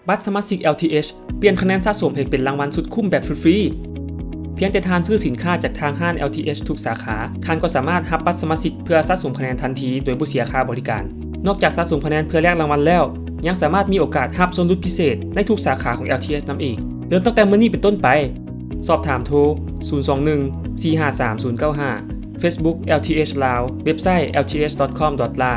ບັດສະມາຊິກ LTH ປ່ຽນຄະແນນສະສົມໃຫ້ເປັນລາງວັນສຸດຄຸ້ມແບບຟຣີໆ. ພຽງແຕ່ທ່ານຊື້ສິນຄ້າຈາກທາງຮ້ານ LTH ທຸກສາຂາ, ທ່ານກໍສາມາດຮັບບັດສະມາຊິກເພື່ອສະສົມຄະແນນທັນທີໂດຍບໍ່ເສຍຄ່າບໍລິການ. ນອກຈາກສະສົມຄະແນນເພື່ອແລກລາງວັນແລ້ວ, ຍັງສາມາດມີໂອກາດຮັບສ່ວນຫຼຸດພິເສດໃນທຸກສາຂາຂອງ LTH ນຳອີກ. ເລີ່ມຕັ້ງແຕ່ມື້ນີ້ເປັນຕົ້ນໄປ. ສອບຖາມໂທ ສູນສອງໜຶ່ງ ສີ່ຫ້າສາມ ສູນເກົ້າຫ້າ, Facebook LTH Lao, ເວັບໄຊ LTH.com.la.